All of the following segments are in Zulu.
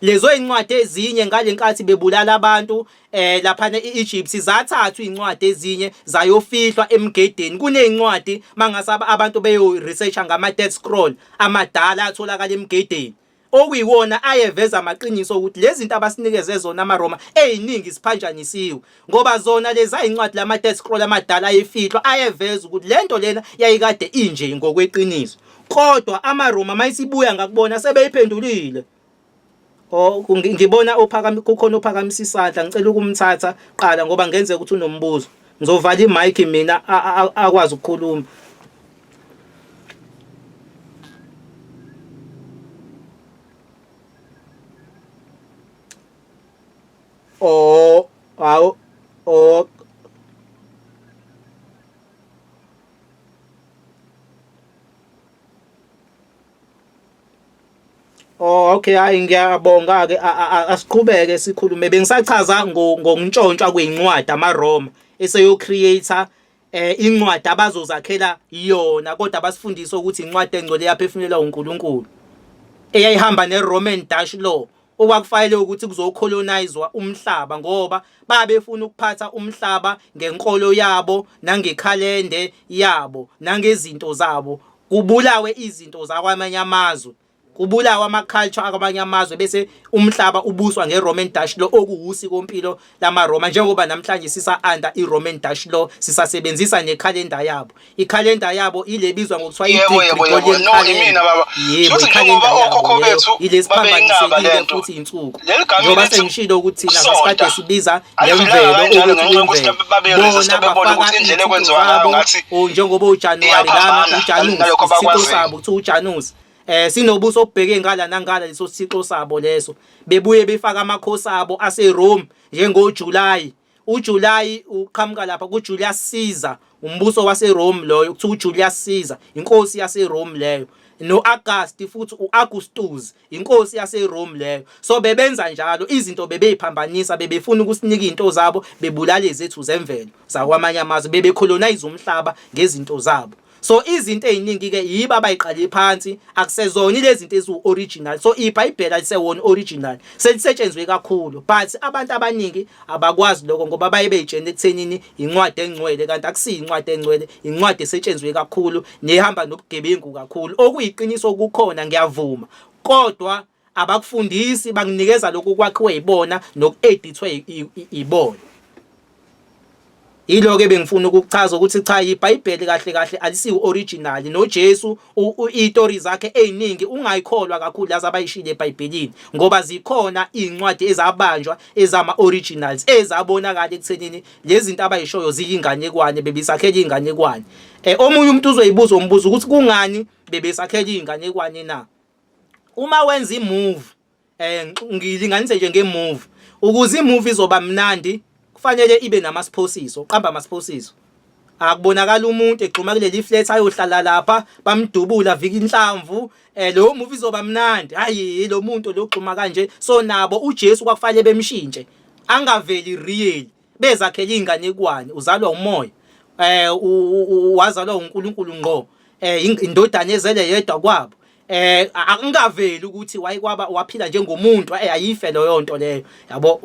Lezo incwadi ezinye ngalenkathi bebulala abantu eh laphana e-Egypt zathathwa incwadi ezinye zayofihlwa emgedeni. Kunezincwadi mangase abantu beyo researcha ngama dead scroll amadala atholakala emgedeni. Okuyiwona ayeveza amaqiniso ukuthi lezi zinto abasinikeze zona amaRoma eziningi siphanjanisiwe ngoba zona lezi ayincwadi lama dead scroll amadala ayefihlwa ayeveza ukuthi lento lena yayikade inje ngokweqiniso. Kodwa amaRoma mayisibuya ngakubona sebeyiphendulile. Oh ngibona ophakami kukhona ophakamisa isandla ngicela ukumthatha qala ngoba ngenzeka ukuthi unombuzo. Ngizovala imic mina akwazi ukukhuluma. Oh awu oh Oh okay, hayi ngiyabonga ke, asiqhubeke sikhulume. Bengisachaza ngokuntshontshwa kwezincwadi amaRoma eseyo creator incwadi abazozakhela yona kodwa basifundise ukuthi incwadi engcwele yaphefumulelwa uNkulunkulu eyayihamba neRoman Dutch law okwakufanele ukuthi kuzocolonizwa umhlaba ngoba babefuna ukuphatha umhlaba ngenkolo yabo nangekhalende yabo nangezinto zabo, kubulawe izinto zakwamanye amazwe, kubulawe ama-culture akwamanye amazwe bese umhlaba ubuswa nge-Roman Dutch law okuwusikompilo lamaRoma njengoba namhlanje sisa-under i-Roman Dutch law sisasebenzisa nekhalenda yabo. Ikhalenda yabo ile ebizwa ngokuthiwa Yebo yebo yebo i-Gregorian no imina calendar. baba. Yebo, Shuthi ikhalenda njengoba yabo okhokho leyo bethu ile babeyinqaba siphambanisekile lento. futhi insuku. Leli gama Njengoba elithi sengishilo ukuthi thina sasikade ukusonta sibiza alivelanga ngemvelo kanjalo ukuthi ngenxa yokuthi kuyimvelo. mhlawumbe babe-resista Bona bebona bafaka ukuthi indlela iy'thixo ekwenziwa ngayo zabo ngathi o njengoba uJanuary lana iyaphambana uJanus nalokho isithixo abakwaziyo. sabo kuthiwa uJanus. Sinobuso obubheke ngala nangala leso sithixo sabo leso. Bebuye befaka amakhosi abo aseRome njengoJuly. UJuly uqhamuka lapha kuJulius Caesar, umbuso waseRome loyo, kuthiwa uJulius Caesar, inkosi yaseRome leyo. No-August futhi u-Augustus, inkosi yaseRome leyo. So bebenza njalo izinto bebeyiphambanisa, bebefuna ukusinika izinto zabo, bebulala ezethu zemvelo zakwamanye amazwe, bebecolonize umhlaba ngezinto zabo. So izinto eziningi ke yibo abayiqale phansi, akusezona lezi zinto eziwu original. So iBhayibheli alisewona original, selisetshenzwe kakhulu, but abantu abaningi abakwazi lokho ngoba baye beyitshena ekuthenini incwadi engcwele, kanti akusiyo incwadi engcwele, incwadi esetshenzwe kakhulu nehamba nobugebengu kakhulu. Okuyiqiniso kukhona ngiyavuma, kodwa abakufundisi, bakunikeza lokhu kwakhiwe yibona noku-edithwe ibona. Yiloko ebengifuna ukukuchaza ukuthi cha iBhayibheli kahle kahle alisiwo original noJesu izitori zakhe eziningi ungayikholwa kakhulu lazo abayishilo eBhayibhelini ngoba zikhona izincwadi ezabanjwa ezama originals ezabonakala ekuthenini lezi zinto abayishoyo ziyinganekwane bebisakhela inganekwane. Omunye umuntu uzoyibuza umbuzo ukuthi kungani bebesakhela inganekwane na? Uma wenza i-move ngilinganise nje nge-move, ukuze i-movie izoba mnandi kufanele ibe namasiphosiso, uqamba amasiphosiso. Akubonakala umuntu egxuma kuleli flat ayohlala lapha bamdubula vika inhlamvu, leyo movie izoba mnandi. Hayi lo muntu lo gxuma kanje. So nabo uJesu kwakufanele bemshintshe angaveli real, bezakhela inganekwane, uzalwa umoya, wazalwa uNkulunkulu ngqo, indodana ezele yedwa kwabo. Akungaveli ukuthi wayekwaba waphila njengomuntu, ayife leyo nto leyo yabo.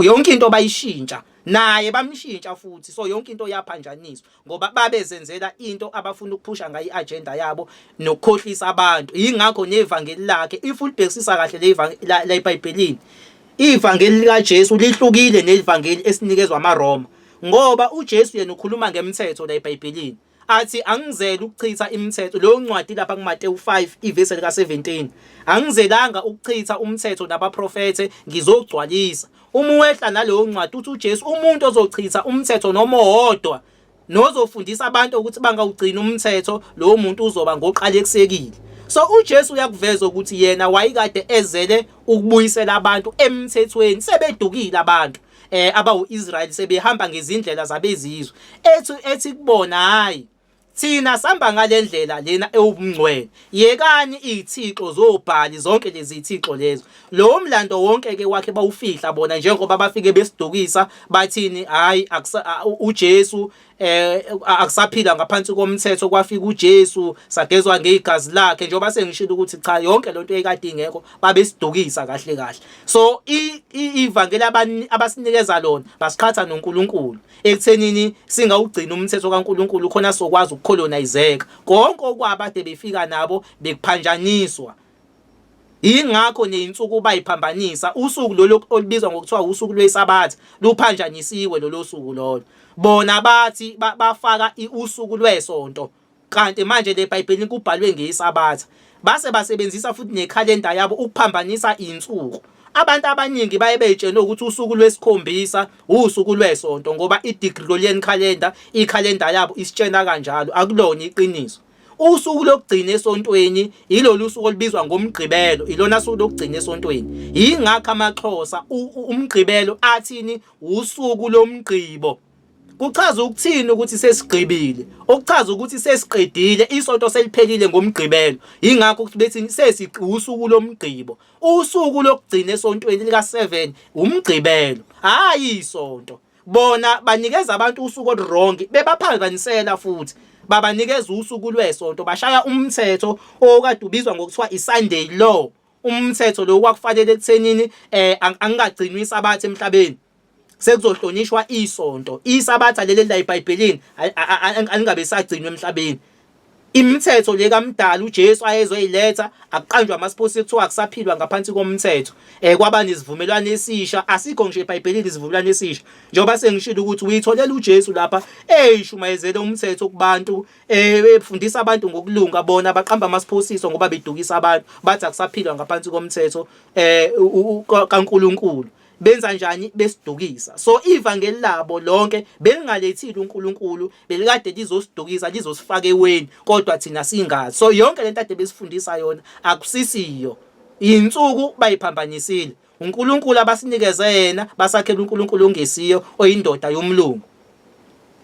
Yonke into bayishintsha naye bamshintsha futhi, so yonke into yaphanjaniswa ngoba babezenzela into abafuna ukuphusha ngayo i-agenda yabo nokukhohlisa abantu. Yingakho nevangeli lakhe if ulibhekisisa kahle la eBhayibhelini, ivangeli likaJesu lihlukile nelivangeli esinikezwa amaRoma, ngoba uJesu yena ukhuluma ngemthetho la eBhayibhelini. Athi angizele ukuchitha imithetho, leyo ncwadi lapha kuMateyu 5 ivesi lika 17, angizelanga ukuchitha umthetho nabaprofethe, ngizogcwalisa. Uma wehla naleyo ncwadi uthi uJesu umuntu ozochitha umthetho noma owodwa nozofundisa abantu ukuthi bangawugcini umthetho, lowo muntu uzoba ngoqalekisekile. So uJesu uyakuveza ukuthi yena wayekade ezele ukubuyisela abantu emthethweni, sebedukile abantu abawu-Israyeli sebehamba ngezindlela zabezizwe. Ethi kubona hayi Thina samba ngalendlela lena ewubungcwele. Yekani izithixo zobhali zonke lezi zithixo lezo. Lowo mlando wonke ke wakhe bawufihla bona njengoba bafike besidukisa bathini hayi uJesu eh akusaphila ngaphansi komthetho kwafika uJesu sagezwa ngegazi lakhe njengoba sengishilo ukuthi cha yonke lonto ekade ingekho babesidukisa kahle kahle so ivangeli abasinikeza lona basiqhatha noNkulunkulu ekuthenini singawugcina umthetho kaNkulunkulu khona sokwazi ukukholonayizeka konke okwabade befika nabo bekuphanjaniswa Yingakho ney'nsuku bayiphambanisa, usuku lolu olubizwa ngokuthiwa usuku lweSabatha luphanjanisiwe lolo suku lolo. Bona bathi bafaka usuku lwesonto kanti manje le Bhayibhelini kubhalwe ngeSabatha. Base basebenzisa futhi nekhalenda yabo ukuphambanisa iy'nsuku. Abantu abaningi baye bey'tshene ukuthi usuku lwesikhombisa usuku lwesonto ngoba i-Gregorian calendar, ikhalenda yabo isitshena kanjalo. Akulona iqiniso. Usuku lokugcina esontweni yilolu suku olubizwa ngoMgqibelo, ilona suku lokugcina esontweni. Yingakho amaXhosa uMgqibelo athini usuku lomgqibo. Kuchaza ukuthini ukuthi sesigqibile? Okuchaza ukuthi sesiqedile, isonto seliphelile ngoMgqibelo. Yingakho ukuthi bethi sesiusuku lomgqibo. Usuku lokugcina esontweni lika-7 uMgqibelo, hhayi isonto. Bona banikeza abantu usuku oluwrong bebaphambanisela futhi babanikeza usuku lwesonto bashaya umthetho okade ubizwa ngokuthiwa iSunday law umthetho lo kwakufanele ekuthenini eh angingagcinwa isabatha emhlabeni sekuzohlonishwa isonto isabatha leli la eBhayibhelini alingabe sagcinwa emhlabeni Imithetho le kaMdali uJesu ayezoyiletha akuqanjwa amasiphosi kuthiwa akusaphilwa ngaphansi komthetho eh kwaba nesivumelwano esisha asikho ngisho eBhayibhelini isivumelwano esisha njengoba sengishilo ukuthi uyitholela uJesu lapha eyishumayezele umthetho kubantu eh efundisa abantu ngokulunga bona baqamba amasiphosiso ngoba bedukisa abantu bathi akusaphilwa ngaphansi komthetho eh kaNkuluNkulu benza njani besidukisa so ivangeli labo lonke belingalethile uNkulunkulu belikade lizosidukisa lizosifaka eweni kodwa thina singazi so yonke lento ade besifundisa yona akusisiyo insuku bayiphambanisile uNkulunkulu abasinikeze yena basakhela uNkulunkulu ongesiyo oyindoda yomlungu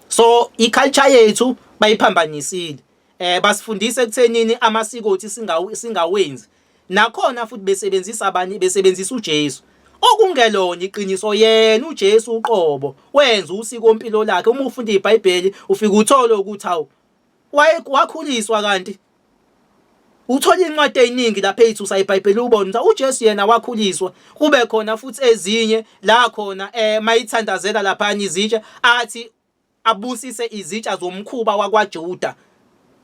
so iculture yethu bayiphambanisile eh basifundisa ekuthenini amasiko othi singawenzi Nakhona futhi besebenzisa bani? Besebenzisa uJesu. Okungelona iqiniso yena uJesu uqobo wenza usikompilo lakhe. Uma ufunda iBhayibheli ufike uthole ukuthi hawu wakhuliswa kanti uthola incwadi eziningi lapha eyithusa iBhayibheli ubone ukuthi uJesu yena wakhuliswa kube khona futhi ezinye la khona eh mayithandazela lapha izitsha athi abusise izitsha zomkhuba wakwaJuda.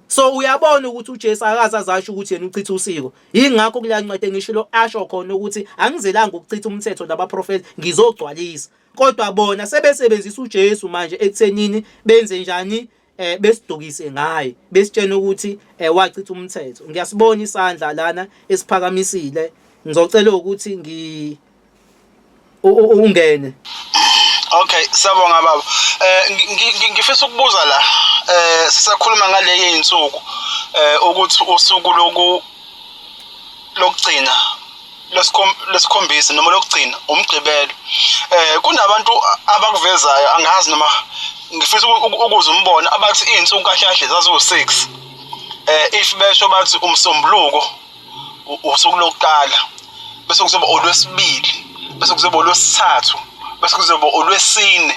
So uyabona ukuthi uJesu akaze azasho ukuthi yena uchitha usiko. Yingakho kuleya ncwadi engishilo asho khona ukuthi angizelanga ukuchitha umthetho nabaprofethi ngizogcwalisa. Kodwa bona sebesebenzisa uJesu manje ekuthenini benze njani eh besidukise ngaye besitshena ukuthi eh wachitha umthetho. Ngiyasibona isandla lana esiphakamisile. Ngizocela ukuthi ngi ungene Okay, siyabonga baba. Eh ngifisa ukubuza la. Eh sisakhuluma ngale yeinsuku eh ukuthi usuku loku lokugcina lesikhombisa noma lokugcina umgqibelo. Eh kunabantu abakuvezayo angazi noma ngifisa ukuze umbone abathi izinsuku kahle kahle zaziwu-6. Eh if besho bathi umsombuluko usuku lokuqala bese kuzoba olwesibili bese kuzoba olwesithathu bese kuzoba olwesine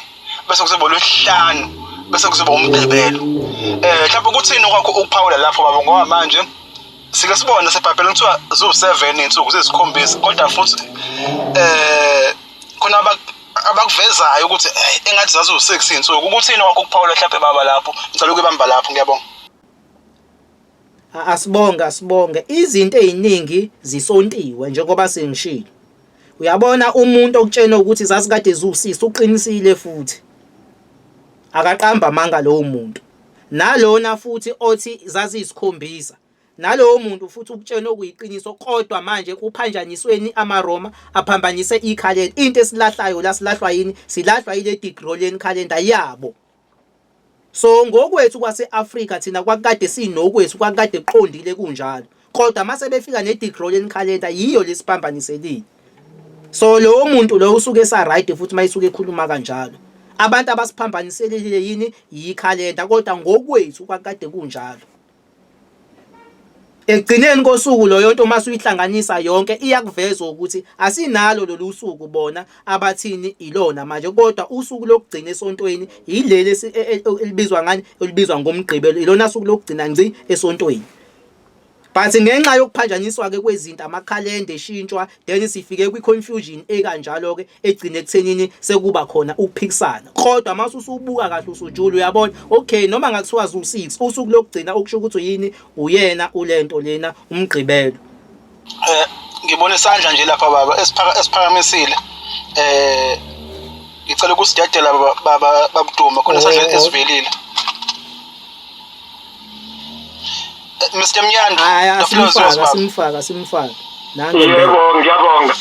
bese kuzoba olwesihlanu bese kuzoba umgqibelo eh mhlawumbe kuthini okwakho ukuphawula lapho baba ngoba manje sike sibone sebhayibhelini kuthiwa ziwu-seven iy'nsuku ziyisikhombisa kodwa futhi eh khona abakuvezayo ukuthi engathi zaziwu-six iy'nsuku ukuthini okwakho ukuphawula mhlawumbe baba lapho ngicela ukuyibamba lapho ngiyabonga Asibonge asibonge izinto eziningi zisontiwe njengoba sengishilo. Uyabona umuntu okutshena ukuthi zasikade ziwusisi uqinisile futhi. Akaqamba amanga lowo muntu. Nalona futhi othi zaziyisikhombisa nalowo muntu futhi ukutshena okuyiqiniso kodwa manje kuphanjanisweni amaRoma aphambanise ikhalenda into esilahlayo la silahlwa yini silahlwa ile Gregorian calendar yabo So ngokwethu kwase-Afrika thina kwakukade sinokwethu kwakukade kuqondile kunjalo. Kodwa mase befika ne-Gregorian calendar yiyo lesiphambaniselile. So lowo muntu lo usuke esa right futhi mayisuke ekhuluma kanjalo. Abantu abasiphambaniselile yini yikhalenda kodwa ngokwethu kwakade kunjalo. Ekugcineni kosuku loyo nto uma usuyihlanganisa yonke iyakuveza ukuthi asinalo lolu suku bona abathini ilona manje kodwa usuku lokugcina esontweni yileli elibizwa ngani elibizwa ngomgqibelo ilona suku lokugcina ngci esontweni. But ngenxa yokuphanjaniswa-ke kwezinto amakhalenda eshintshwa then sifike kwi-confusion ekanjalo-ke egcine ekuthenini sekuba khona ukuphikisana. Kodwa uma usubuka kahle usujula uyabona okay noma ngakuthiwa ziwu-six usuku lokugcina okusho ukuthi uyini uyena ulento lena umgqibelo. Eh ngibona isandla nje lapha baba esiphakamisile. Eh ngicela ukusidedela baba baba babuduma khona isandla oh. esivelile. Eh, Mr Mnyandu hayi asimfaka asimfaka asimfaka yebo ngiyabonga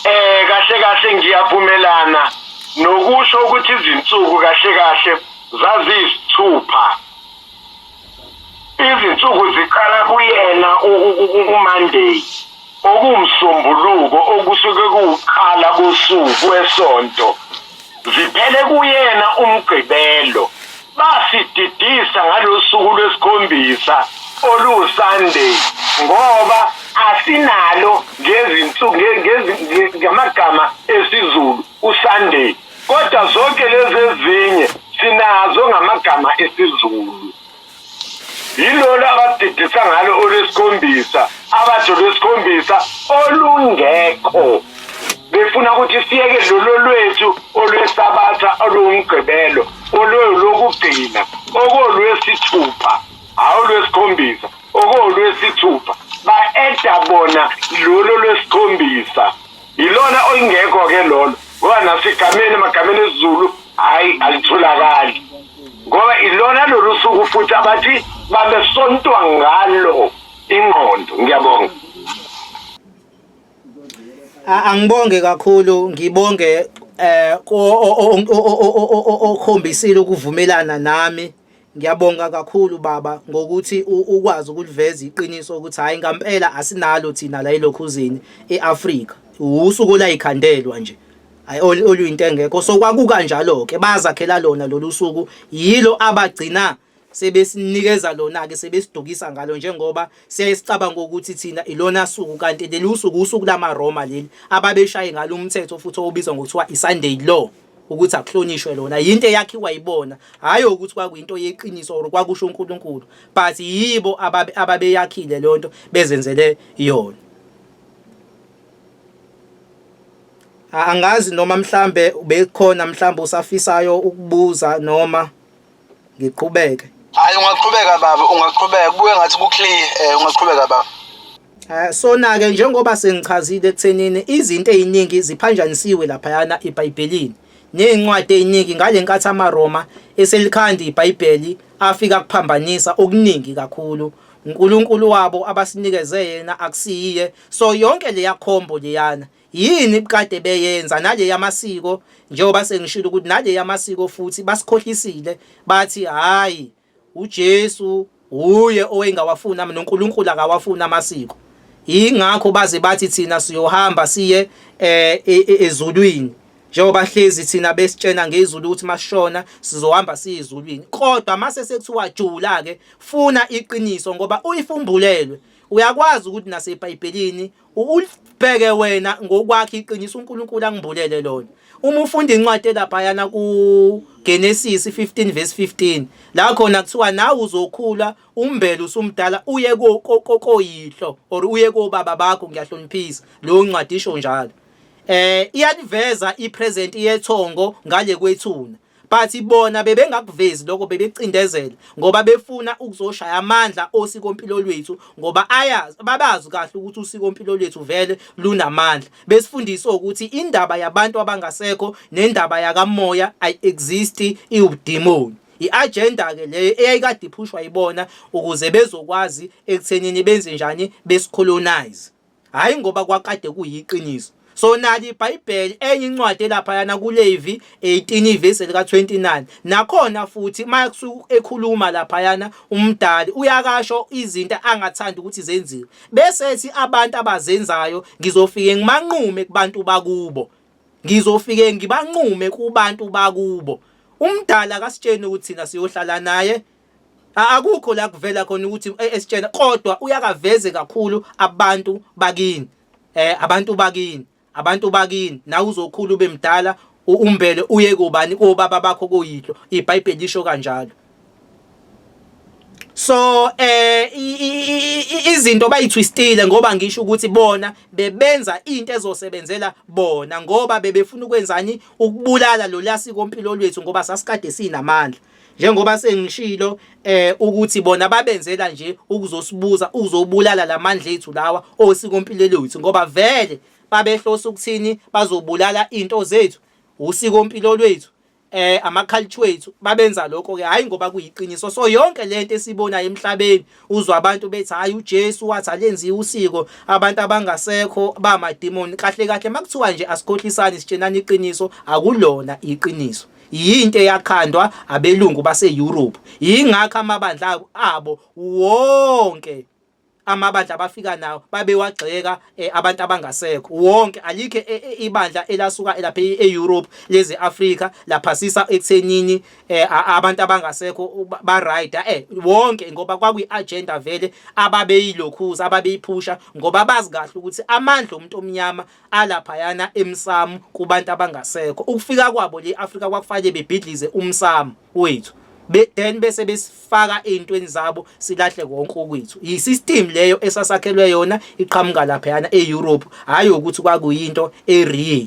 eh kahle kahle ngiyavumelana nokusho ukuthi izinsuku kahle kahle zaziyisithupha izinsuku ziqala kuyena uMonday okuwumsombuluko okusuke kuwuqala kosuku wesonto ziphele kuyena umgqibelo basididisa ngalosuku lwesikhombisa oluwuSunday ngoba asinalo ngezinsuku ngamagama esiZulu uSunday kodwa zonke lezi ezinye sinazo ngamagama esiZulu yilolo abadidisa ngalo olwesikhombisa abathi olwesikhombisa olungekho befuna ukuthi siyeke lolo lwethu olwesabatha oluwumgqibelo olwelokugcina okolwesithupha hhayi olwesikhombisa okolwesithupha ba-eda bona lolo lwesikhombisa yilona olungekho-ke lolo ngoba nasegameni emagameni esiZulu hhayi alitholakali ngoba ilona lolu suku futhi abathi babesontwa ngalo ingqondo ngiyabonga Angibonge kakhulu ngibonge eh okhombisile ukuvumelana nami ngiyabonga kakhulu baba ngokuthi ukwazi ukuliveza iqiniso ukuthi hayi ngampela asinalo thina la elokhuzini eAfrika usuku layikhandelwa nje hayi oluyinto engekho so kwakukanjalo ke bazakhela lona lolu suku yilo abagcina sebesinikeza lona-ke sebesidukisa ngalo njengoba siyaye sicabanga ukuthi thina ilona suku kanti leli usuku usuku lamaRoma leli ababeshaye ngalo umthetho futhi owubizwa ngokuthiwa i-Sunday law ukuthi akuhlonishwe lona yinto eyakhiwa yibona hhayi ukuthi kwakuyinto yeqiniso or kwakusho uNkulunkulu but yibo ababeyakhile leyo nto bezenzele yona. Angazi noma mhlambe bekhona mhlambe usafisayo ukubuza noma ngiqhubeke. Hayi ungaqhubeka baba ungaqhubeka kubuye ngathi ku clear eh ungaqhubeka baba. Eh sona ke njengoba sengichazile ekuthenini izinto eziningi ziphanjanisiwe laphayana eBhayibhelini. Nezincwadi eziningi ngalenkathi amaRoma eselikhanda iBhayibheli afika kuphambanisa okuningi kakhulu. uNkulunkulu wabo abasinikeze yena akusiyiye so yonke leya khombo leyana Yini kade beyenza nale yamasiko njengoba sengishilo ukuthi nale yamasiko futhi basikhohlisile bathi hayi uJesu uye owengawafuni noNkulunkulu akawafuni amasiko ingakho baze bathi thina siyohamba siye eh, e, e, ezulwini njengoba hlezi thina besitshena ngezulu ukuthi masishona sizohamba siye ezulwini kodwa mase sekuthiwa jula ke funa iqiniso ngoba uyifumbulelwe uyakwazi ukuthi naseBhayibhelini Ulibheke wena ngokwakho iqiniso uNkulunkulu angibulele lona. Uma ufunda incwadi elaphayana kuGenesis 15 verse 15 la khona kuthiwa nawe uzokhula umbele usumdala uye koyihlo or uye kobaba bakho ngiyahloniphisa leyo ncwadi isho njalo. Eh iyaliveza ipresent yethongo ngale kwethuna. But bona bebengakuvezi lokho bebecindezela ngoba befuna ukuzoshaya amandla osikompilo lwethu ngoba ayazi babazi kahle ukuthi usikompilo lwethu vele lunamandla. Besifundiswe ukuthi indaba yabantu abangasekho nendaba yakamoya ayi exist iwubudimoni. I-agenda ke leyo eyayikade iphushwa yibona ukuze bezokwazi ekuthenini benze njani besicolonize. Hhayi ngoba kwakade kuyiqiniso. So nalo iBhayibheli enye incwadi elaphayana kuLevi 18 ivesi lika-29 nakhona futhi uma ekhuluma laphayana umdali uyakasho izinto angathandi ukuthi zenziwe bese ethi abantu abazenzayo ngizofike ngimanqume kubantu bakubo. Ngizofike ngibanqume kubantu bakubo. Umdala akasitsheni ukuthi thina siyohlala naye. Akukho la kuvela khona ukuthi esitshena kodwa uyakaveze kakhulu abantu bakini. Abantu bakini. Abantu bakini nawe uzokhula ube mdala umbele uye kobani kobaba bakho koyihlo. IBhayibheli lisho kanjalo. So izinto bayithwistile ngoba ngisho ukuthi bona bebenza into ezosebenzela bona ngoba bebefuna ukwenzani ukubulala lo lasiko mpilo lwethu ngoba sasikade sinamandla. Njengoba sengishilo ukuthi bona babenzela nje ukuzosibuza ukuzobulala lamandla ethu lawa osikompilo lwethu ngoba vele babehlosa ukuthini bazobulala into zethu usikompilo lwethu ama-culture wethu babenza lokho ke hayi ngoba kuyiqiniso. So yonke lento esibonayo emhlabeni uzwa abantu bethi hayi uJesu wathi alenziwe usiko abantu abangasekho bamademoni. Kahle kahle makuthiwa nje asikhohlisani sitshenani iqiniso, akulona iqiniso. Yinto eyakhandwa abelungu base-Europe. Yingakho amabandla abo wonke amabandla abafika nawo babewagxeka abantu abangasekho wonke. Alikho ibandla elasuka lapha e-Europe lezi Africa laphasisa ekuthenini abantu abangasekho ba right wonke, ngoba kwakuyi-agenda vele ababeyilokhuza ababeyiphusha ngoba bazi kahle ukuthi amandla omuntu omnyama alaphayana emsamo kubantu abangasekho. Ukufika kwabo le Africa kwakufanele bebhidlize umsamo wethu then bese besifaka ey'ntweni zabo silahle konke okwethu. I-system leyo esasakhelwe yona iqhamuka laphayana e-Europe, hhayi ukuthi kwakuyinto e-real.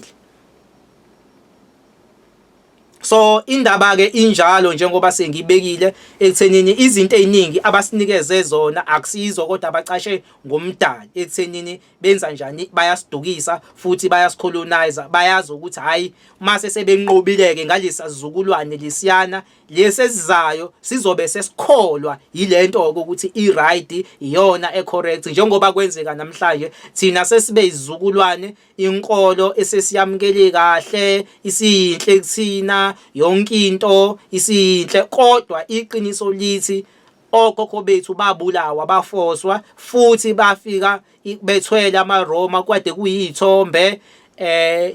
So indaba ke injalo njengoba sengibekile ekuthenini izinto eziningi abasinikeze zona akusizo kodwa abacashe ngomdali ekuthenini benza njani, bayasidukisa futhi bayasicolonize. Bayazi ukuthi hayi mase sebenqobileke ngalesa sizukulwane lesiyana lesizayo sizobe sesikholwa yilento ukuthi i-right iyona e-correct, njengoba kwenzeka namhlanje thina sesibe izizukulwane inkolo esesiyamukele kahle isiyinhle kuthina, yonke into isiyinhle, kodwa iqiniso lithi okhokho bethu babulawa bafoswa futhi bafika bethwele amaRoma kwade kuyithombe.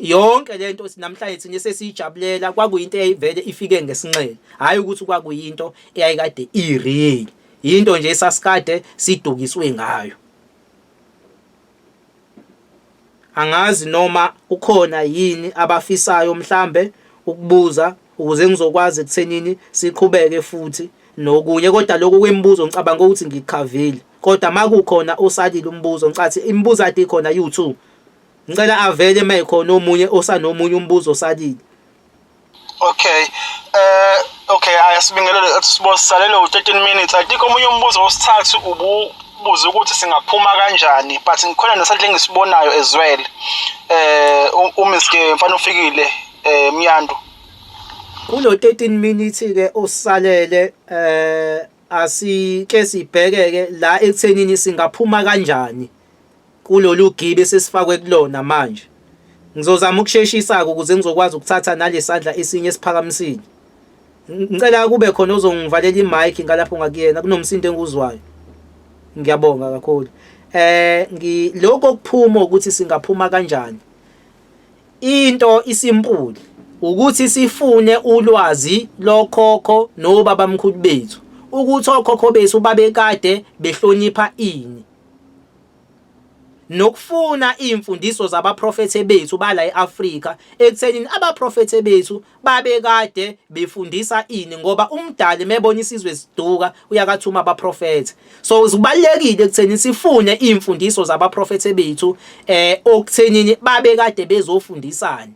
Yonke lento namhlanje thina sesiyijabulela kwakuyinto eyayivele ifike ngesinxele, hayi ukuthi kwakuyinto eyayikade i-real, into nje esasikade sidukiswe ngayo. Angazi noma kukhona yini abafisayo mhlambe ukubuza ukuze ngizokwazi ekuthenini siqhubeke futhi nokunye, kodwa lokhu kwemibuzo ngicabanga ukuthi ngikukhavile. Kodwa makukhona osalile umbuzo, ngicathi imibuzo ade ikhona you-two. Ngicela avele uma ekhona omunye osanomunye umbuzo osalile. Okay. Okay, ayasibingelele sisalele u13 minutes. I think omunye umbuzo wesithathu ububuza ukuthi singaphuma kanjani, but ngikhona nesandla engisibonayo as well. UMiss ke mfana ufikile Mnyandu. Kulo 13 minutes ke osalele asike sibheke ke la ekuthenini singaphuma kanjani kulolu gibe sesifakwe kulona manje. Ngizozama ukusheshisa ukuze ngizokwazi ukuthatha nalesandla esinye esiphakamisile. Ngicela kube khona ozongivalela imic ngalapho ngakuyena kunomsindo enguzwayo. Ngiyabonga kakhulu. Ngi lokho kuphuma ukuthi singaphuma kanjani. Into isimpuli ukuthi sifune ulwazi lokhokho nobabamkhulu bethu ukuthi okhokho bethu babekade behlonipha ini, nokufuna iy'mfundiso zabaprofethe bethu bala e-Afrika ekuthenini abaprofethe bethu babekade befundisa ini, ngoba umdali mebona isizwe siduka uyakathuma abaprofethe. So kubalulekile ekutheni sifune iy'mfundiso zabaprofethe bethu okuthenini babekade bezofundisani,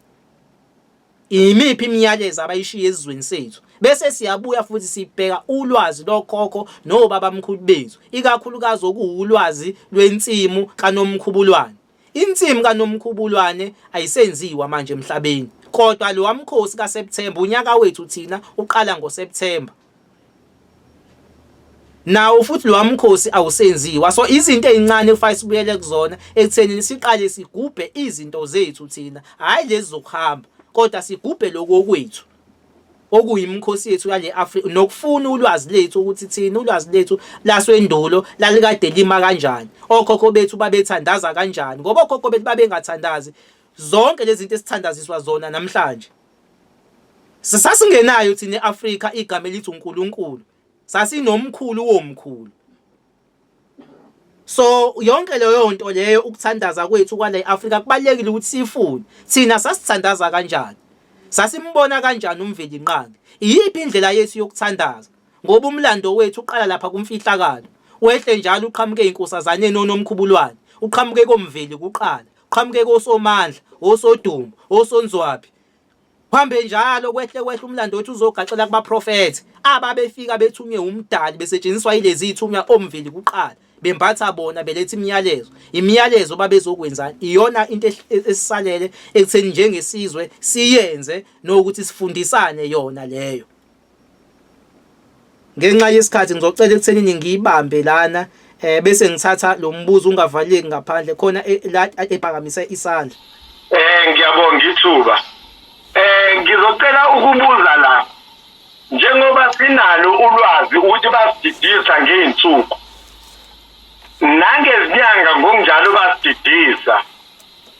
imiphi imiyalezo abayishiye esizweni sethu, bese siyabuya futhi sibheka ulwazi lokhokho nobabamkhulu bethu, ikakhulukazi okuwulwazi lwensimu kaNomkhubulwane. Insimu kaNomkhubulwane ayisenziwa manje emhlabeni, kodwa lowa mkhosi kaSeptember, unyaka wethu thina uqala ngoSeptember, nawo futhi lowa mkhosi awusenziwa. So izinto ezincane kufanele sibuyele kuzona ekuthenini siqale sigubhe izinto zethu thina, hhayi lezi zokuhamba, kodwa sigubhe lokhu okwethu okuyimikhosi yethu yale Afrika, nokufuna ulwazi lethu ukuthi thina ulwazi lethu laswendulo lalikade lima kanjani, okhokho bethu babethandaza kanjani, ngoba okhokho bethu babengathandazi. Zonke lezi zinto esithandaziswa zona namhlanje. Sasingenayo thina e-Afrika igama elithi uNkulunkulu. Sasinomkhulu womkhulu. So yonke leyo nto leyo ukuthandaza kwethu kwala e-Afrika kubalekile ukuthi sifune. Thina sasithandaza kanjani? Sasimbona kanjani uMvelinqangi? Iyiphi indlela yethu yokuthandaza? Ngoba umlando wethu uqala lapha kumfihlakalo, wehle njalo uqhamuke ezinkosazaneni oNomkhubulwane, uqhamuke koMveli kuqala, uqhamuke koSomandla, oSodumo, oSonzwaphi, Kuhambe njalo kwehle kwehle umlando wethu uzogaxela kubaprofethi ababefika bethunywe umdali besetshenziswa yilezi zithunywa omveli kuqala bembatha bona beletha imiyalezo imiyalezo babezokwenzani iyona into esisalele ekutheni njengesizwe siyenze nokuthi sifundisane yona leyo Ngenxa yesikhathi ngizocela ekuthenini ngiyibambe lana eh bese ngithatha lo mbuzo ungavaleki ngaphandle khona e, la ephakamise isandla. Eh ngiyabonga ithuba. Eh ngizocela ukubuza la njengoba sinalo ulwazi ukuthi basididisa ngey'nsuku nangezinyanga ngokunjalo basididisa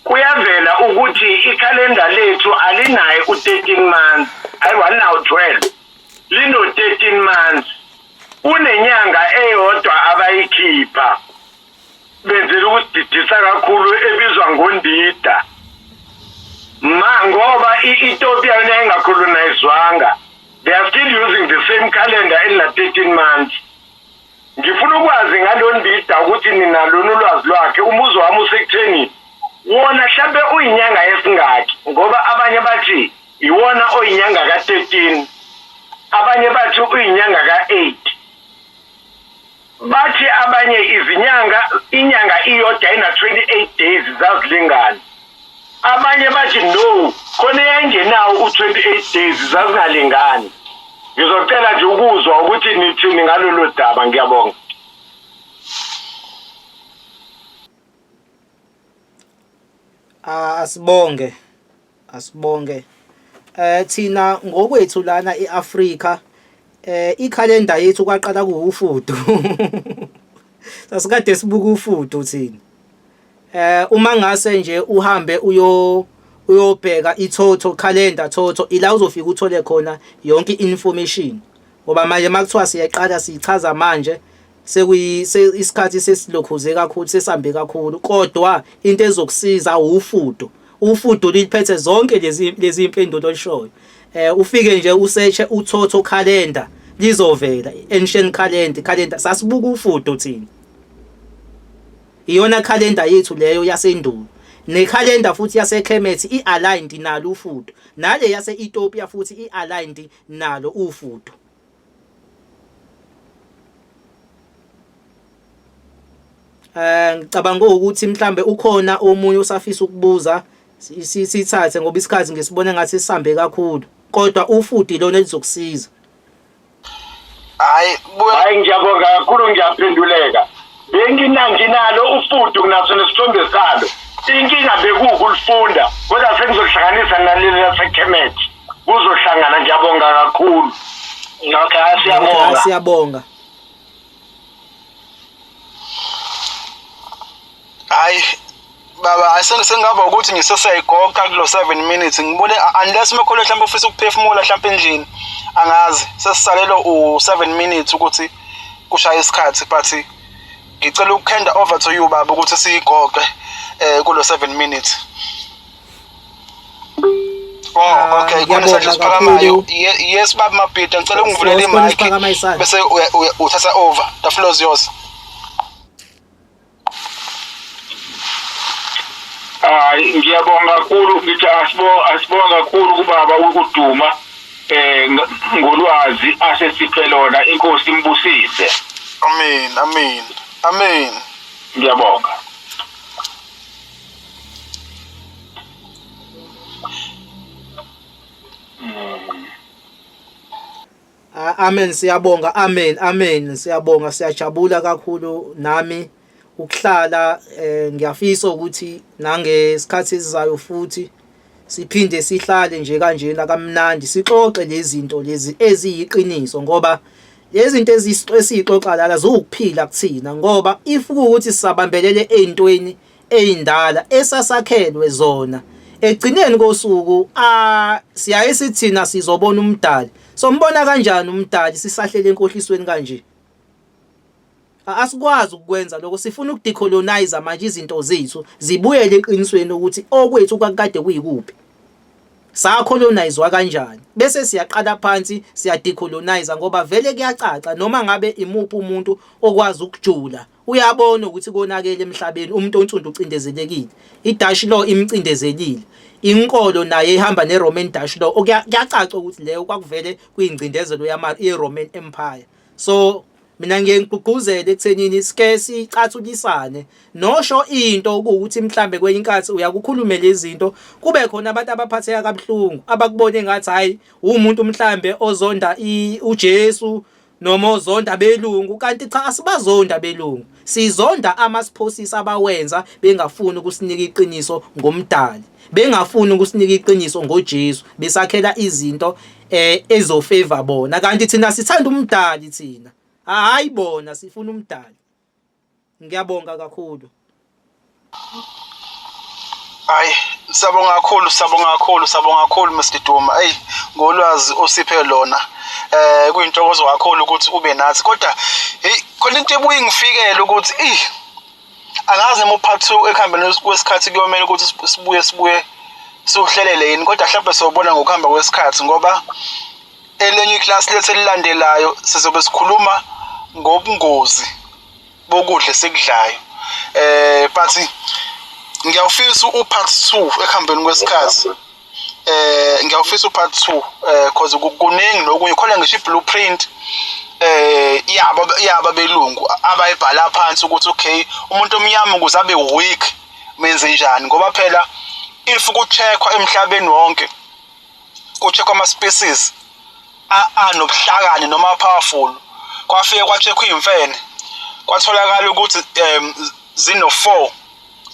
Kuyavela ukuthi ikhalenda lethu alinaye u-13 months, ayi alinawo 12, lino-13 months. Kunenyanga eyodwa abayikhipha benzela ukusididisa kakhulu ebizwa ngondida. Ma ngoba i-Ethiopia yona yayingacolonizwanga. They are still using the same calendar elina 13 months. Ngifuna ukwazi ngalo ndida ukuthi ninalona ulwazi lwakhe. Umbuzo wami usekutheni wona hlampe uyinyanga yesingaki ngoba abanye bathi iwona oyinyanga ka-13 abanye bathi uyinyanga ka-8 bathi abanye izinyanga inyanga iyodwa ina-28 days zazilingana abanye bathi no khona eyayingenawo u-28 days zazingalingani ngizocela nje ukuzwa ukuthi nithini ngalolu daba ngiyabonga ah, asibonge asibonge eh thina ngokwethu lana eAfrika eh ikhalenda yethu kwaqala kuwufudu sasikade sibuka ufudu thina Eh uma ngase nje uhambe uyo uyobheka iThotho calendar Thotho ila uzofika uthole khona yonke information ngoba manje makuthiwa siyaqala sichaza manje sekuyi isikhathi sesilokhuze kakhulu sesambe kakhulu kodwa into ezokusiza ufudo ufudo liphethe zonke lezi lezi impendulo olishoyo eh ufike nje usearch uThotho calendar lizovela ancient calendar calendar sasibuka ufudo thina Iyona calendar yethu leyo yasendulo. Nekhalenda futhi yaseKhemethi i-aligned nalo ufudo. Nale yase-Ethiopia futhi i-aligned nalo ufudo. Eh ngicabanga ukuthi mhlambe ukhona omunye osafisa ukubuza sithathe ngoba isikhathi ngisibona ngathi sisambe kakhulu kodwa ufudi lona elizokusiza. Hayi buya Hayi ngiyabonga kakhulu ngiyaphenduleka. Bengina nginalo ufudu nginaso nesithombe salo. Inkinga bekuwukulifunda kodwa sengizohlanganisa naleli laseKhemet. Kuzohlangana ngiyabonga kakhulu. Okay, hayi siyabonga. Siyabonga. Hayi baba hayi sengingaba ukuthi ngiseseyayigoqa kulo 7 minutes ngibone unless mekhona mhlawumbe ufisa ukuphefumula mhlawumbe endlini angazi sesisalelo u7 minutes ukuthi kushaya isikhathi but ngicela ukuhanda over to you baba ukuthi siyigoqe eh kulo 7 minutes Oh ah, okay khona isandla esiphakamayo yes baba Mabhida ngicela ungivulele imic bese uthatha over the floor is yours Hayi ngiyabonga kakhulu ngithi asibonga kakhulu kubaba ukuduma eh ngolwazi asesiphe lona inkosi imbusise. Amen amen amen. Ngiyabonga. Amen siyabonga amen amen siyabonga siyajabula kakhulu nami ukuhlala eh, ngiyafisa ukuthi nangesikhathi esizayo futhi siphinde sihlale nje kanjena kamnandi sixoxe lezi zinto lezi eziyiqiniso ngoba lezi zinto esixoxa lana ziwukuphila kuthina ngoba if kuwukuthi sisabambelele ezintweni ey'ndala esasakhelwe zona. Ekugcineni kosuku a siyaye sithina sizobona umdali. Sombona kanjani umdali sisahlele enkohlisweni kanje? Asikwazi ukukwenza lokho, sifuna ukudecolonize manje izinto zethu zibuyele eqinisweni ukuthi okwethu kwakukade kuyikuphi. Sacolonizwa kanjani? Bese siyaqala phansi siyadecolonize ngoba vele kuyacaca noma ngabe imuphi umuntu okwazi ukujula uyabona ukuthi konakele emhlabeni, umuntu onsundu ucindezelekile. I-Dutch law imcindezelile. Inkolo naye ihamba ne-Roman Dutch law. Kuyacaca ukuthi leyo kwakuvele kuyingcindezelo ye-Roman Empire. So mina ngiye ngigqugquzele ekuthenini sike sicathulisane nosho into ukuthi mhlambe kwenye inkathi uyakukhulume lezi zinto kube khona abantu abaphatheka kabuhlungu abakubone ngathi hayi umuntu mhlambe ozonda uJesu noma ozonda abelungu, kanti cha asibazonda abelungu, sizonda amasiphosisi abawenza bengafuni ukusinika iqiniso ngomdali, bengafuni ukusinika iqiniso ngoJesu, besakhela izinto ezofavor bona, kanti thina sithanda umdali thina, hhayi bona, sifuna umdali. Ngiyabonga kakhulu. Hayi, siyabonga kakhulu, siyabonga kakhulu, siyabonga kakhulu Mr Duma. Hey, ngolwazi osiphe lona. Kuyintokozo kakhulu ukuthi ube nathi. Kodwa hey, khona into ebuye ingifikele ukuthi eh angazi noma upart 2 ekuhambeni kwesikhathi kuyomela ukuthi sibuye siwuhlelele yini, kodwa mhlawumbe sobona ngokuhamba kwesikhathi, ngoba elenye iklasi lethu elilandelayo sizobe sikhuluma ngobungozi bokudla esikudlayo. But ngiyawufisa u-part 2 ekuhambeni kwesikhathi. Ngiyawufisa u-part 2 cause kuningi nokunye khona, ngisho i-blueprint yabo belungu abayibhala phansi ukuthi okay, umuntu omnyama ukuze abe weak menze njani, ngoba phela if ku-checkwa emhlabeni wonke, ku-checkwa ama-species anobuhlakani noma powerful, kwafike kwa-checkwa iy'mfene, kwatholakala ukuthi zino-4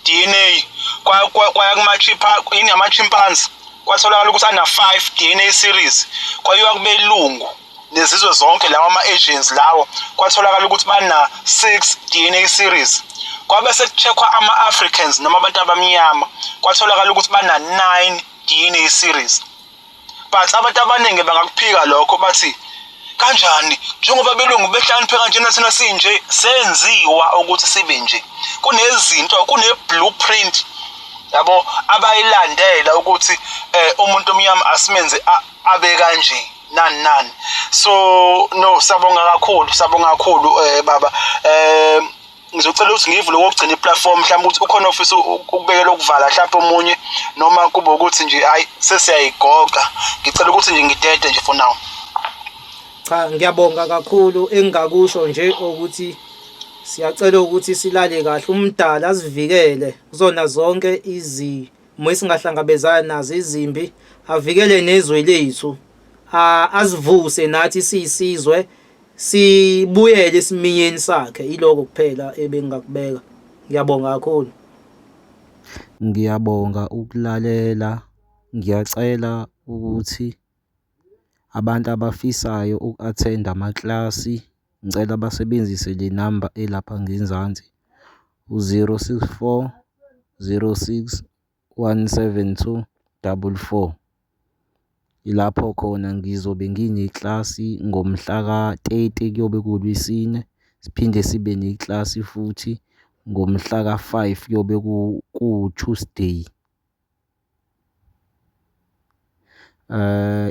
DNA, kwaya kuma yini, ama-chimpanzee, kwatholakala ukuthi ana-5 DNA series, kwayiwa kubelungu nezizwe zonke lawo ama-Asians lawo, kwatholakala ukuthi bana-6 DNA series, kwabe sekucheckwa ama-Africans noma abantu abamnyama, kwatholakala ukuthi bana-9 DNA series. But abantu abaningi bangakuphika lokho, bathi kanjani njengoba belungu behlakaniphe kanjena, thina sinje? Senziwa ukuthi sibe nje. Kunezinto, kune-blueprint yabo abayilandela ukuthi umuntu omnyama asimenze abe kanje, nani nani. So no, siyabonga kakhulu, siyabonga kakhulu baba. Ngizocela ukuthi ngivule okugcina iplatform, mhlawumbe ukuthi ukhona ofisa ukubekela ukuvala mhlawumbe omunye, noma kube ukuthi nje hayi, sesiyayigoqa. Ngicela ukuthi nje ngidede nje for now. Cha, ngiyabonga kakhulu. Engingakusho nje ukuthi siyacela ukuthi silale kahle, umdala asivikele kuzona zonke izimo esingahlangabezana nazo izimbi, avikele nezwe lethu, azivuse nathi siyisizwe, sibuyele esiminyeni sakhe. Iloko kuphela ebengingakubeka. Ngiyabonga kakhulu. Ngiyabonga ukulalela. Ngiyacela ukuthi abantu abafisayo uku-attend-a amaklasi, ngicela basebenzise le namba elapha ngenzansi, u-064 06 172 44. Ilapho khona ngizobe ngineklasi ngomhla ka-30, kuyobe kuwuLwesine, siphinde sibe neklasi futhi ngomhla ka-5, kuyobe ku-Tuesday.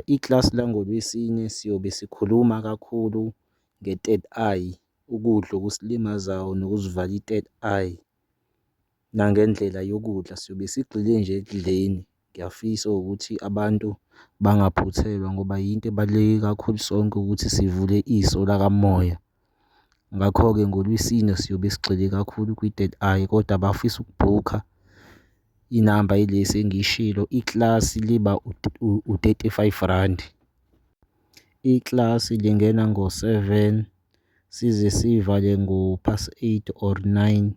Iklasi langoLwesine siyobe sikhuluma kakhulu nge-third eye, ukudla okusilimazayo nokusivala i-third eye, nangendlela yokudla, siyobe sigxile nje ekudleni. Ngiyafisa ukuthi abantu bangaphuthelwa ngoba yinto ebaluleke kakhulu sonke ukuthi sivule iso lakamoya. Ngakho-ke ngoLwesine siyobe sigxile kakhulu kwi-third eye, kodwa abafisa ukubhukha, inamba ilesi engiyishilo, iklasi liba u-R35. Iklasi lingena ngo-7 size sivale ngo-past 8 or 9.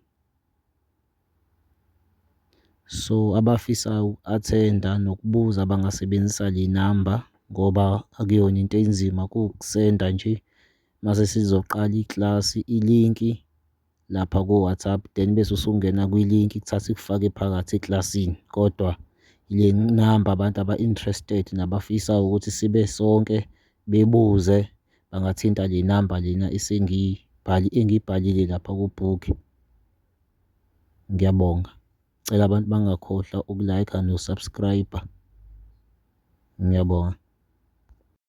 So abafisa uku-attend-a nokubuza bangasebenzisa le namba ngoba akuyona into enzima, kuwukusenda nje mase sizoqala iklasi ilinki lapha ku-WhatsApp, then bese usungena kwilinki, kuthathe ikufake phakathi eklasini, kodwa Le namba abantu aba-interested nabafisa ukuthi sibe sonke bebuze bangathinta le namba lena engiyibhalile lapha ku-book. Ngiyabonga. Cela abantu bangakhohlwa uku-like-a no-subscribe-a. Ngiyabonga.